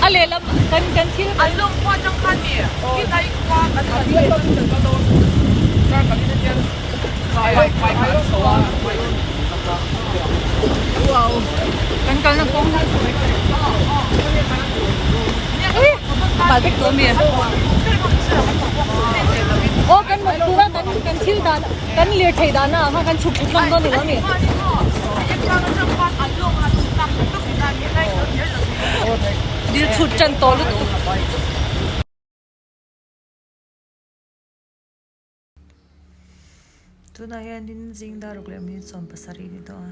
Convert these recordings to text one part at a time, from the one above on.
A lehlam kan kan thil kan Wow kan kalna kawng hi Bal vek tawh ami aw kan tura kan kan thil dan kan lirthei dahna ah khan kan chhuk thut ngam dawn ni lo ami. Dil chhut tan tawh lutuk. Tunah hianin zing dar ruk leh minute 70 ni tawh a.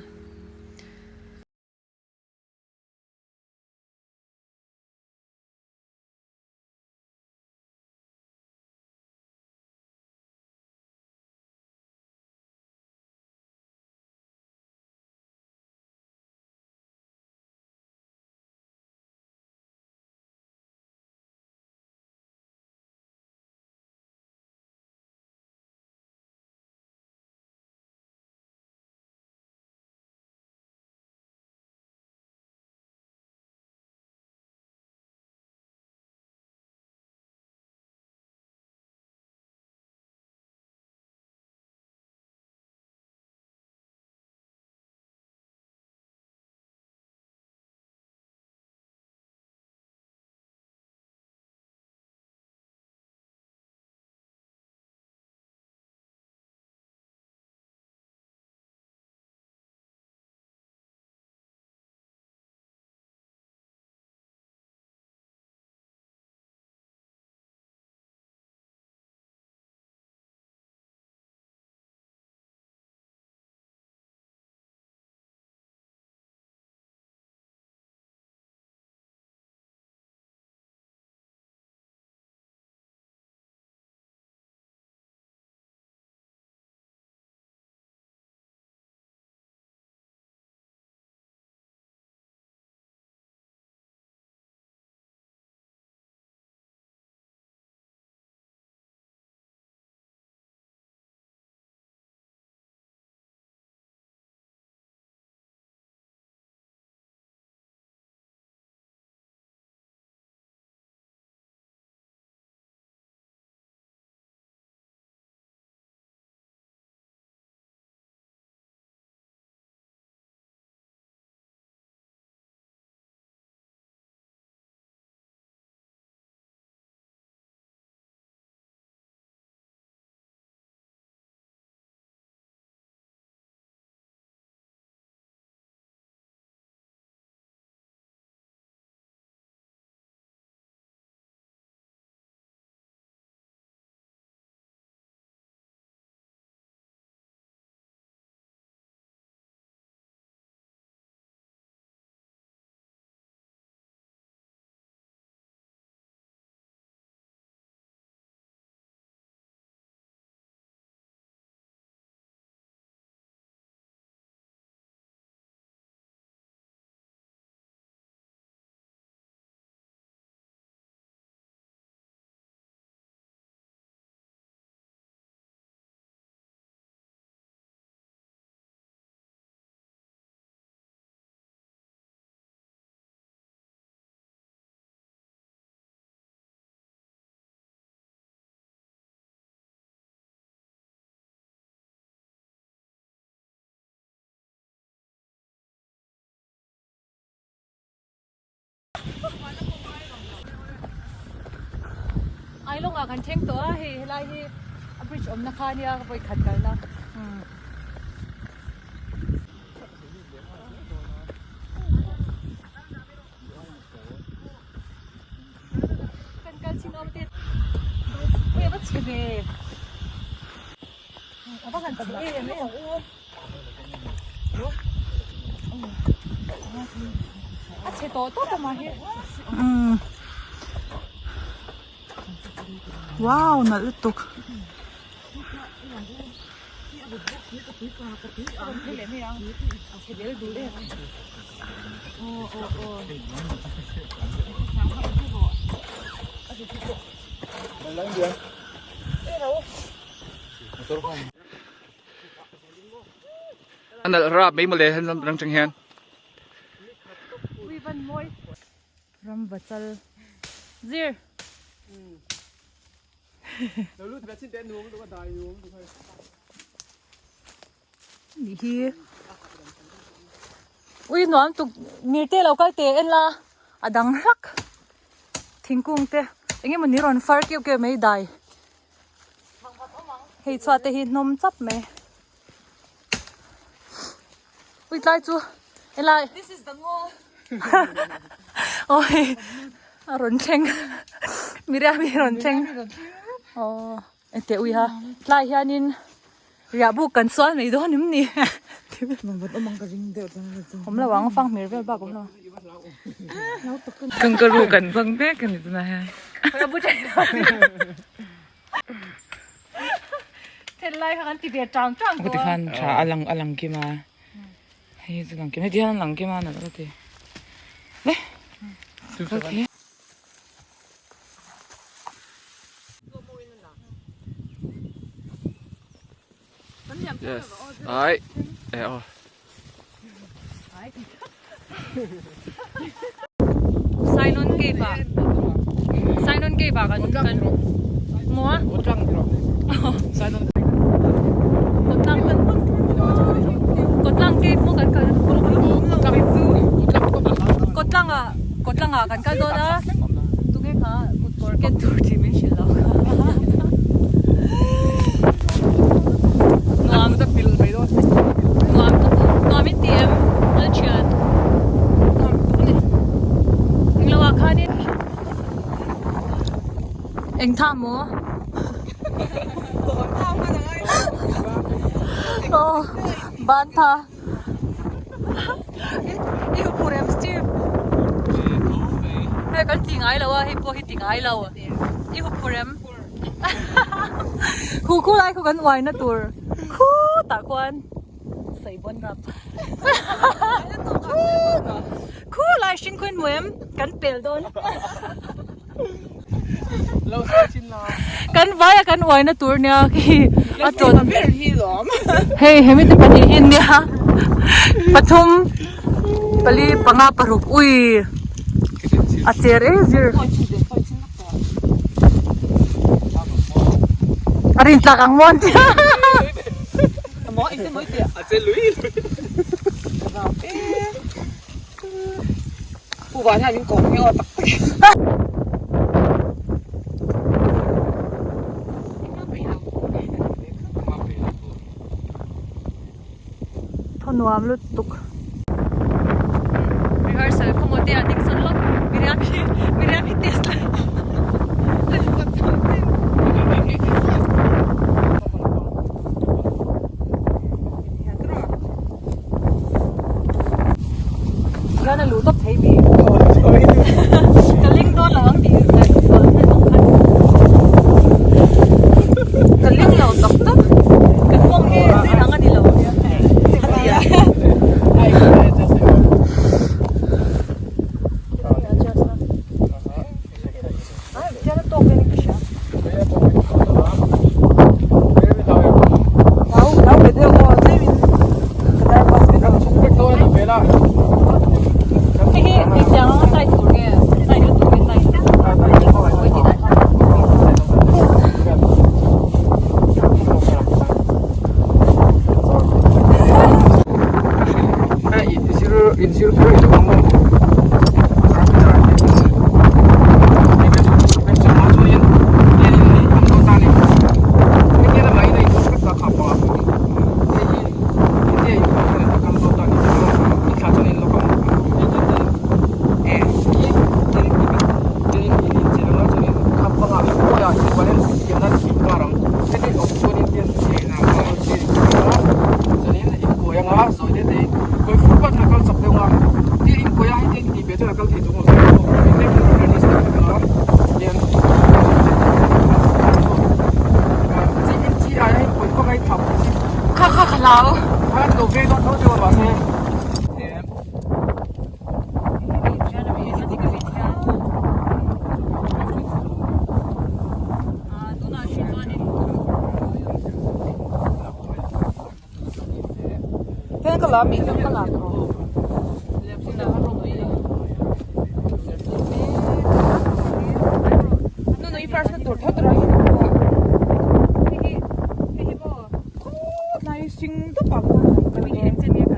Ailawng ah kan thleng tawh a hei helai hi a bridge awmna kha ania ka vawikhat kalna. Kan kal chin awm te ui a va chhe ve a va han chhe em em a chhe tawh tawp a mah hi wow nalh lutuk. A nalh rap mai mawle he lam atang hian. Ramvachal zir. Nih hi ui nuam tuk mirte lo kal teh en la a dang hlak thingkung te eng emaw ni rawn far keuh keuh mai dai hei chhuat te hi hnawm chap mai ui tlai chu helai This is the ngaw aw hei a rawn thleng miriami rawn thleng aw engteh ui ha tlai hianin riah buk kan sual mai dawn em ni awm lo ang fanghmir vel bak awm lo kangaroo kan zawng mek a ni tunah hian Then lai kha kan ti ve tang tang tawh a. Tikhan tha a lang a lang kim a. Hei chu lang kim heti hian a lang kim a nalh ka ti. Le. Okay. Yes. Ai. E aw. Sainon Cave ah Sainon Cave ah kan kan maw a Kawtlang ti rawh Sainon Kawtlang Kawtlang Cave maw kan kal Kawtlang ah Kawtlang ah kan kal dawn a tunge kha kutkawr ken tur tih min hrilh lo Nuam Nuam tuk nuam in ti em lal thian nuam tuk a ni englo ah khanin eng tha maw aw ban tha i huphur em Steve hei kan ti ngai lo a hei pawh hi ti ngai lo i huphur em Khu khu lai khu kan uai na tur khu tah khuan sawi bawn rap khu lai hring khuin hmu em kan pel dawn kan vai a kan uai na tur nia khi a tawn hei hemi te pahnih hi nia pathum pali panga paruk ui a cher e zir. A rin tlak ang maw an ti a. A che lui lui. Pu van hian min kawm hi aw tak tak. Thaw nuam lutuk. Rehearsal khaw maw te ah ding sawn lawk Miriam hi Miriam hi test lai Hian a luh tawp thei mi ka leng dawn lo ang tih Ka ling lo tak tak. Ka kawng hi zir ang a ni lo. Hei hi engtiang anga tight tur nge tight lutuk nge tight pawi tih dan Kha kha ka hlau. First na tur tho tur a hi hei hi hei hi maw khawtlai hring dawp ah khan kan kal e.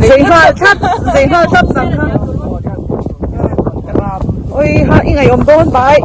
Zei nghal thlap zei nghal thlap sang kha oi ha i ngaihawm dawn bai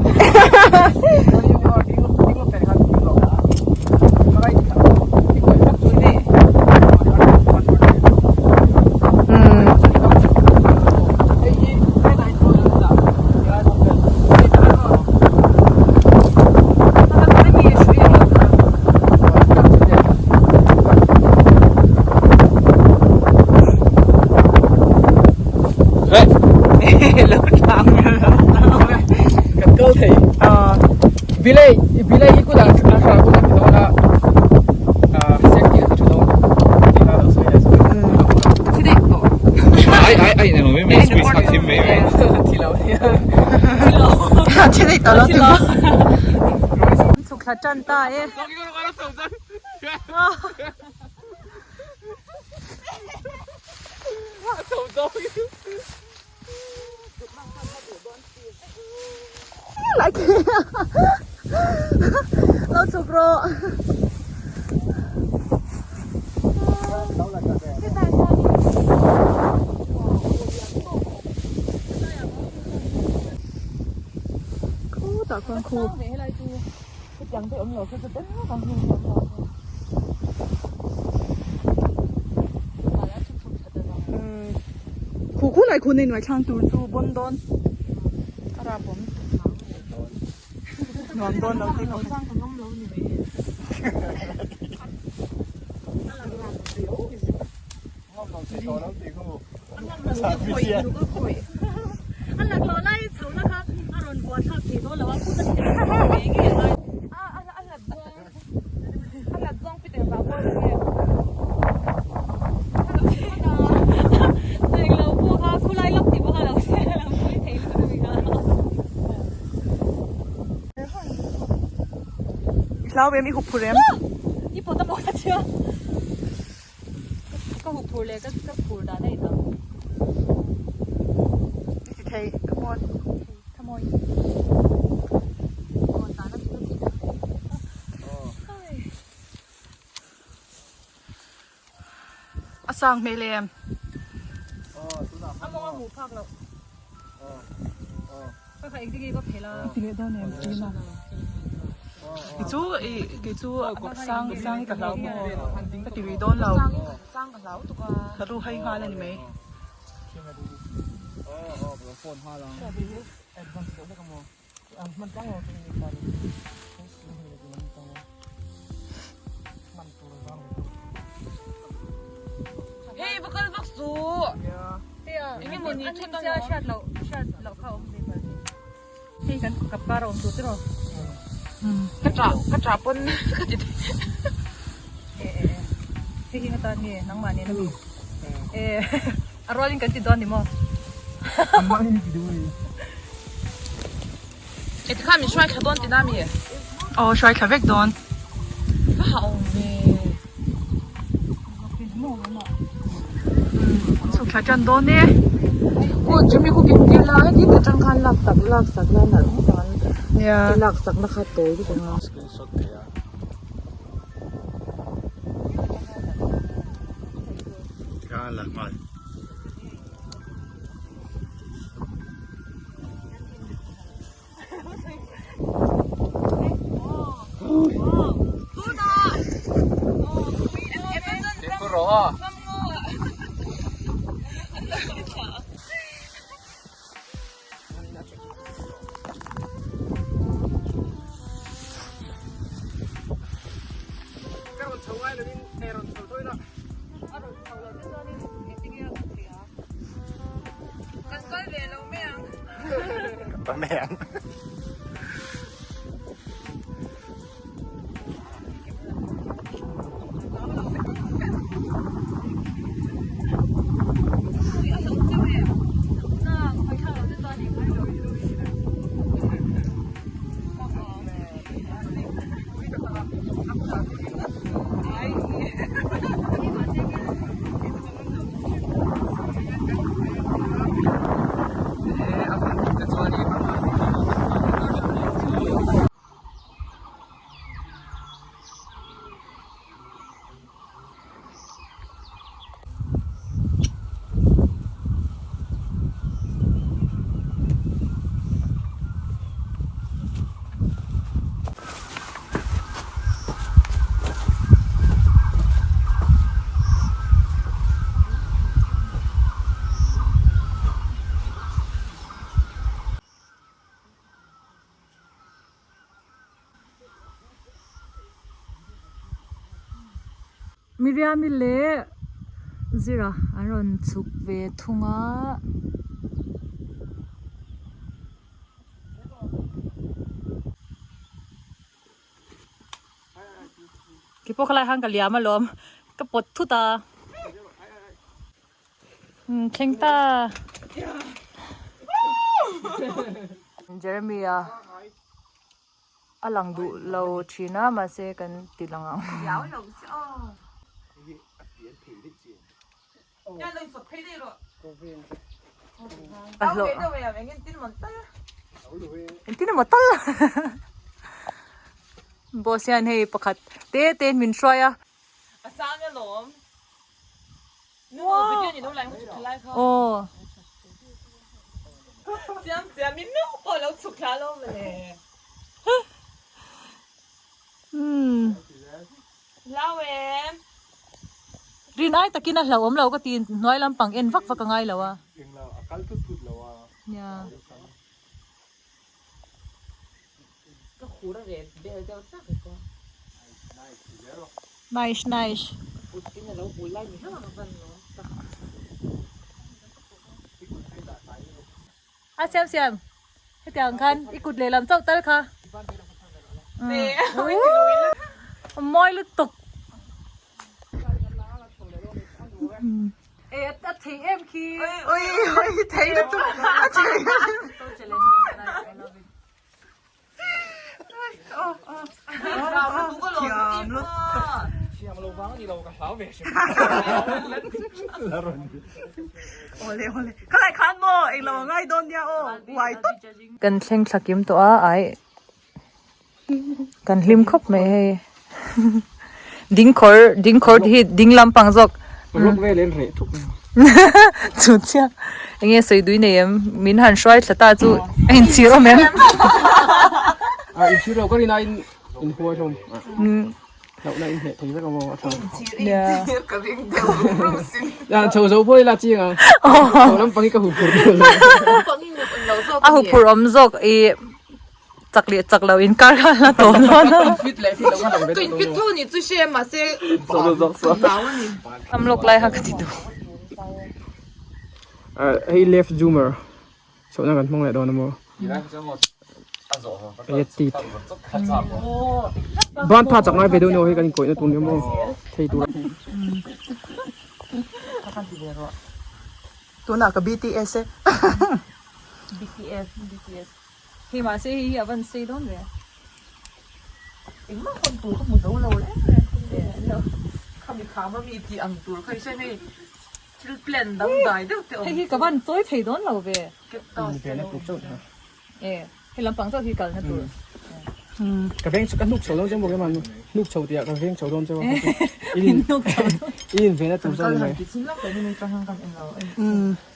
Chhuk thla tan ta e. Lo chhuk rawh. Khutah khuan khu. Khu khu lai khu nei nuai thlang tur chu bawn dawn a rap awm nuam dawn lo thei khawp I hlau em i hup phur em? I pawt a maw ka tia. Ka hup phur leh ka phur dan a inang. I ti thei, come on. Come on. Aw tan a ti lutuk. A sang hmel em? A mawng a hmuh phak loh. Ka kha engtin nge ka phel a. I ti leh dawn em Tina? Kei chu i kei chu sang sang hi ka hlau maw ka ti rih dawn lo. Ka ru hai nghal a ni mai. Hei va kal vak suh. Enge maw ni thut ang hriat loh hriat loh kha awm ve palh. Hei kan kap kar a awm tur tiraw. Ka tah ka tah pawn ka ti thei. E e e hei hi ngatan nge nangmah nen ami. E a rualin kan ti dawn ni maw. E tikhan min hruai thla dawn tina mi? Aw hruai thla vek dawn. Va ha awm ve. Chhuk thla tan dawn e. Ku chumi ku kim tir la heti ta tang khan lak tak lak sak la nalh ngawt ang. Nia. I lak sak na kha tawi lutuk ang a. Screenshot thei a. Tikhan a la nghal. Miriami leh Zira an rawn chhuk ve thung a. Keipawh khalai khan ka liam alawm ka pawt thut a. Thleng ta. Jeremy a a lang duh lo thin a mahse kan ti lang ang. Engtin emaw tal boss hian hei pakhat te te in min hruai a. Aw. Rin ai takin a hlauhawm lo ka ti hnuai lampang en vak vak a ngai lo a. Nia. Nice nice. A siam siam hetiang khan i kut lehlam chauh tal kha a mawi lutuk e a thei em khi ui ui thei lutuk a thei so challenging and I love it thiam lutuk thiam lo vang ani lo ka hlau ve hrim awle awle khalai khan maw englo a ngai dawn nia aw uai tawp. Kan thleng thla kim tawh a ai kan hlim khawp mai hei dingkhawr dingkhawr hi ding lampang zawk rawk vel in reh thup chu chiah enge sawi dui nei em min han hruai thla ta chu a inchhir awm em a inchhir lo ka rin aiin in huai hlawm hlauh na in hneh thei vek a maw a tha ya chho zo pawh ila chiang ang chho lampang hi ka huphurh a huphurh awm zawk i Chak leh chak lo in kar kha la tawh dawn a. Fit leh fit lo kha dang ve tawh Fit tho ni chu hre mahse hlau a ni. Am lawk lai kha ka ti duh. Hei left zoomer chhohna kan hmang leh dawn a maw. Hei tit. Ban pha chak ngai ve deuh ni aw hei kan inkawihna tur ni maw thei tur. Tunah ka BTS e. BTS BTS. Hei mahse hei hi a van sei dawn ve. Engmah hawn tur ka hmu zo lo reng reng Khami kham a mi tih ang tur kha i hre hei thil plan dang dai deuh te awm. Hei hi ka van chawi thei dawn lo ve. E hei lampang chauh hi kalna tur. Ka veng ka hnuk chho dawn chiang bawk em an hnuk chho tih ah ka veng chho dawn chiang a in in vena tur zawk ni mai.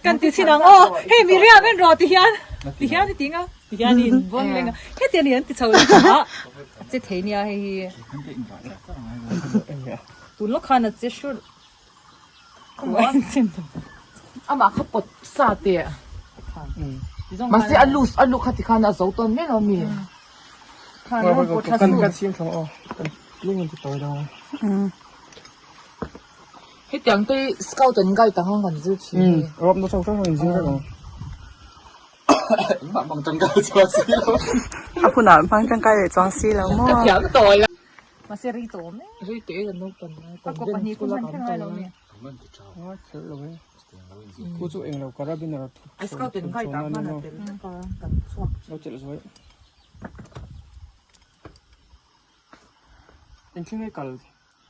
Kan ti chin ang aw hei mi riam en rawh ti hian ti hian i ti nga ti hian i in vawn leng a heti a ni an ti chho leh tawh a a che thei nia hei hi tun lawk khan a che hrulh Amah kha pawt sa teh mahse a loose a luk kha ti khan a zo tawn mai lo mi Kan siam thlang aw kan tlung an ti tawi deuh a. Hetiang te scout and guide ang ang kan zir thin hei. Rawp na chauh hrang hrang in zir vek ang. Engmah hmang tangkai chuang si lo. A hunah hmang tangkai leh chuang si lo maw. Ka thiam tawi la. Mahse rei tawh awm e. Rei teh e kan naupan lai. A kawp pahnih kung han thleng ngai lo mi. Ngai kher lo e. Khu chu englo carabiner a thut Scout and guide ah khan a tel vek a kan chhuak. Lo chelh zuai. Engthil nge kal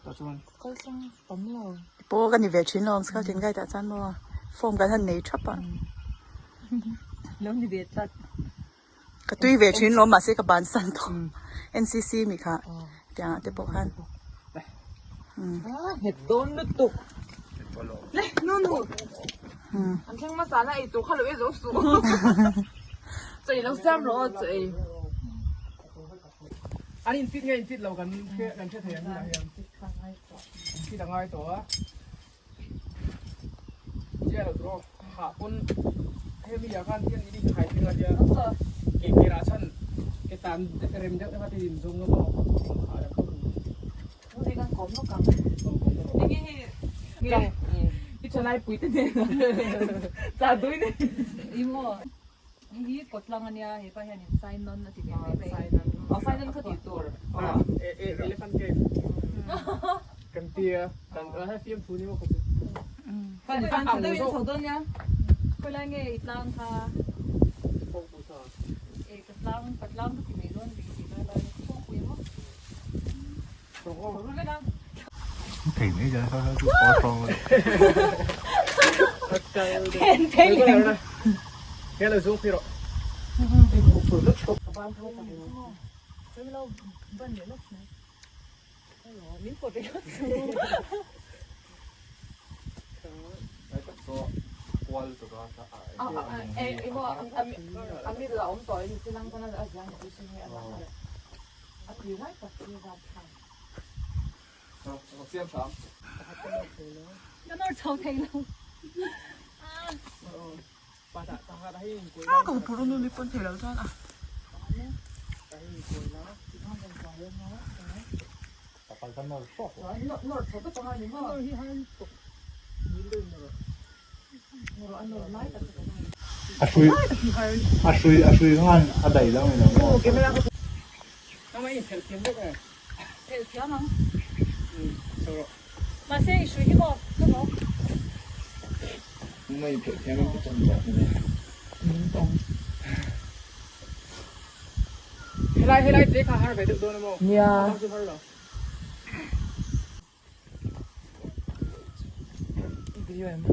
tah chuan? Kal tlang tam lo. Pawh ka ni ve thin lo Scout and Guide ah chuan maw form kan han nei thap a. Lo ni ve tlat. Ka tui ve thin lo mahse ka bansan tawh NCC mi kha tiang ah te pawh khan. A nghet dawn lutuk. Le nu nu. An thleng hmasa na ei tur kha lo e zo suh. Chaw lo siam rawh aw chaw ei. An in fit nge in fit lo kan kan hre thei ang tunah hian fit a ngai tawh a chiah lo tur aw hah pawn hemi ah khan hian in inkhai thleng a nia ke ke rah chhan ke tan rem deuh deuh kha te in zawng ngam a hah lam ka hmu. kan kawm lawk ang. Enge hei nge i thalai pui te nen chah dui nei. I maw hei hi kawtlang ania hepa hian in sign nawn a ti ve mai mai. Aw sign nawn kha tih tur. Elephant cave kan tia kan he fiamthu ni maw kha chu. Kan tha deuh in chho dawn nia. Khawilai nge i tlang kha? E ka tlang ka tlang ka ti mai dawn ri tih lai lai kawngpui emaw. Thei mai zel kha chu kawr hrawng a ni. Ka nawr chho thei lo. A hrui a hrui a hrui khan a daih lo ni lo maw? Phelh thiam ang. Mahse i hrui hi maw ka maw? Mei phelh thiam ang ka tawn tawh ni. Helai helai te kha har ve deuh dawn emaw? Nia. Har lo. Video em?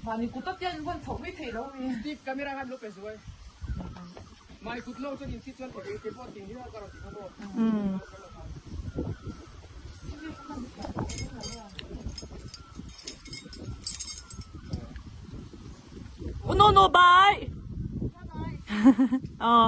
Mahni kut a pian vawn chhoh mai theih lo mi. Steve camera khan lo pe zuai. Mahni kut lo chuan in thi chuan ke ke pawh ting hian ka rawn ti kha maw. No no bye. Aw.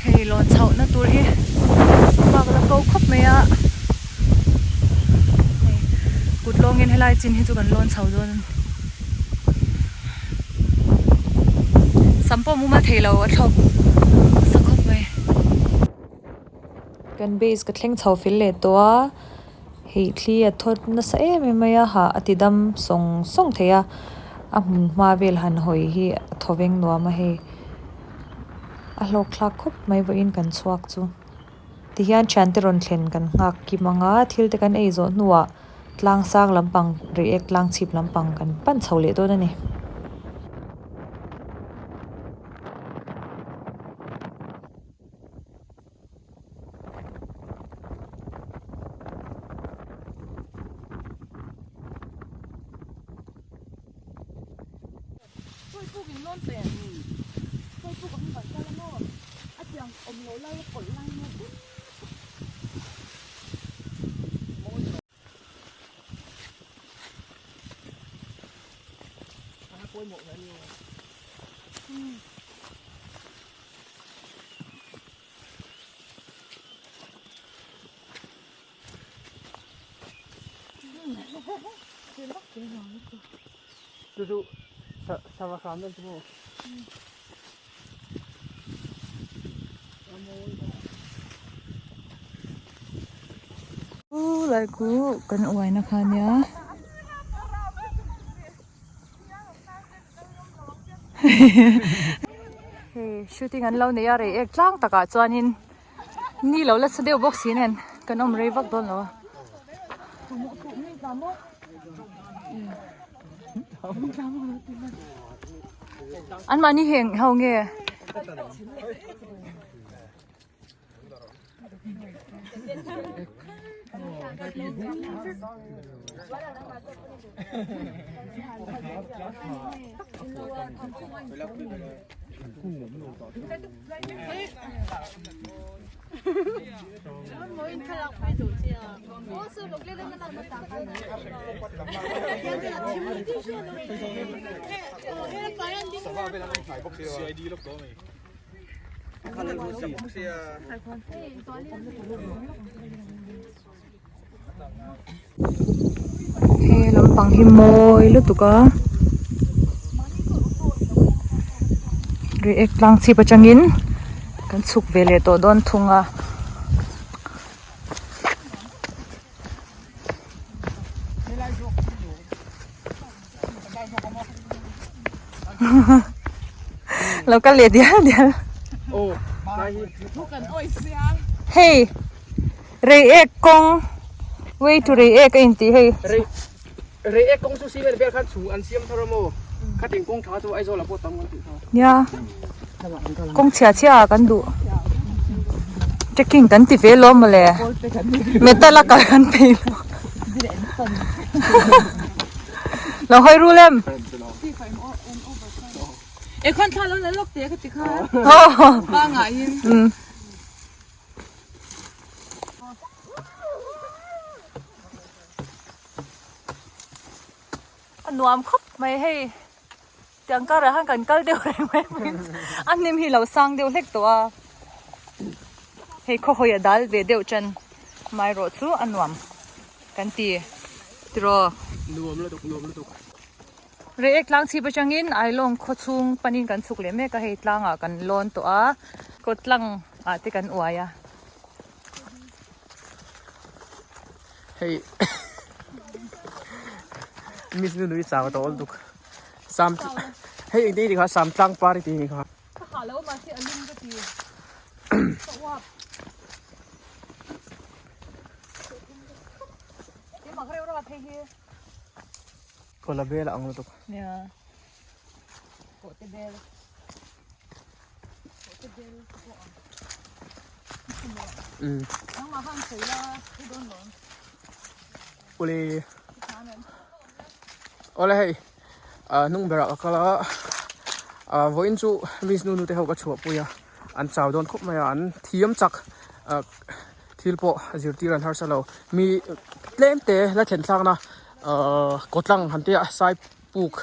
Hei lawn chhohna tur hi bak la ko khawp mai a hei kut lawngin helai chin hi chu kan lawn chho dawn a ni sam pawh mumal theilo a thlawk nasa khawp mai. Kan base ka thleng chho fel leh tawh a, hei thli a thawt nasa em em mai a, hah a ti dam sawng sawng thei a, a hmun hma vel han hawi hi a thaw veng nuam a hei, a hlawk thlak khawp mai vawiin kan chhuak chu. Tihian thiante rawn thlen kan nghak kim ang a, thil te kan ei zawh hnuah tlang sang lampang reiek tlang chhip lampang kan pan chho leh dawn a ni. Chu chu sava hram vel chu maw? U lai khu kan uaina kha nia. Hei shooting an lo nei a rei ek tlang takah chuanin ni lo la sa deuh bawk si nen kan awm rei vak dawn lo a. An mahni heng ho nge? He lampang hi mawi lutuk a reiek tlang chhip atangin kan chhuk ve leh tawh dawn thung a. Lo kal leh dial dial. Hei Reiek kawng way to Reiek a intih hei. Reiek kawng chu cement vel khan chhung an siam thar a maw? Khatin kawng tha chu Aizawl ah pawh tam kan tih kha. Nia kawng chhia chhia ah kan duh. Trekking kan ti ve lo mawle. Metal a kal kan peih lo. Lo hawi rul em? E khan thla lo la lawk teh ka ti kha. Pa ngaiin. A nuam khawp mai hei tiang karah khan kan kal deuh reng mai mai a hnim hi lo sang deuh hlek tawh a hei khaw hawi a dal ve deuh chen amaherawh chu a nuam kan ti tiraw. Nuam lutuk nuam lutuk. Reiek tlang chhip atangin Ailawng khaw chhung panin kan chhuk leh mek a hei tlangah kan lawn tawh a kawt tlang ah te kan uai a. Hei Miss nu nui chau tawh lutuk Sam hei engtin i ti kha Sam tlang par i ti ni kha. Ka hah lo mahse a lum ka ti ka uap. Keimah ka reuh reuh a phei hi. Kola bel a ang lutuk. Nia. Pawhte bel. Pawhte bel pawh ang. Um. Nangmah khan sawi la i dawn lawm. Ule. Awle hei. Ah hnung berah ka kal a. Ah vawiin chu miss nu nu te ho ka chhuah pui a. An chau dawn khawp mai a an thiam chak. Ah thil pawh zirtir an harsa lo. Mi tlem te la thlen thlakna ah kawtlang han tia sai puk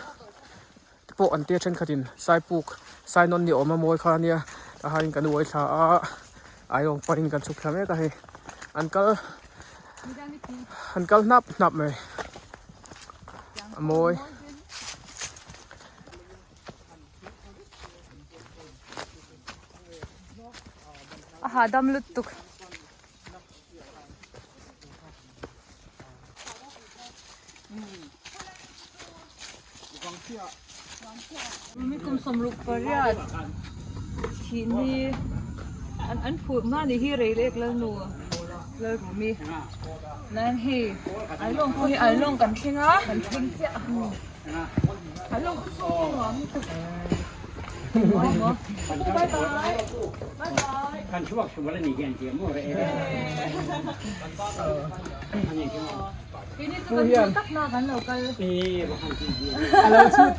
te pawh an tia thenkhatin sai puk sai nawn ni awm a mawi kha ania tah hian kan uai thla a aiawng pahin kan chhuk thla mek a hei an kal an kal hnap hnap mai a mawi. A hahdam lutuk. Mi kum sawmruk pariat thih ni an an phut hma ni hi rei lek lalnu lalrumi nan hei ailawng pawh hi ailawng kan thleng a kan thleng chiah ailawng khaw chhung hi nuam lutuk bye bye bye bye Kan chhuak sual a ni hian tih a maw reh e. Keini chu kan duh tak na kan lo kal. A lo chhut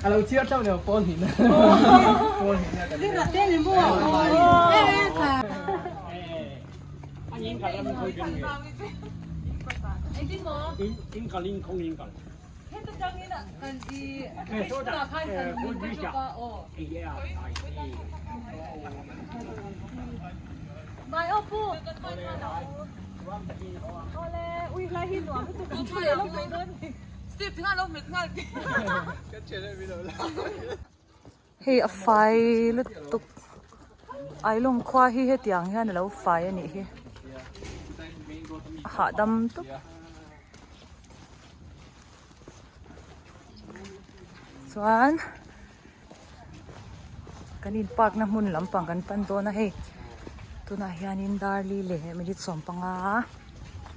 a lo chhiar hlauh leh pawn hnih na pawn hnih na kan Heta tangin kan i tunah khan kan min pe lawk a aw. Mai aw pu. Awle ui hlai hi nuam lutuk kan thu leh lawk mai dawn ni. Step ti nghal lo mit nghal ti. Hei a fai lutuk Ailawng khua hi hetiang hian a lo fai a nih hi a hahdam tuk. Chuan kan in park na hmun lampang kan pan dawn a hei tunah hianin dar li leh minute 15 a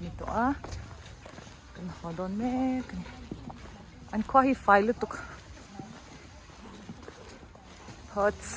ni tawh a kan haw dawn mek a ni an khua hi fai lutuk. Hawts.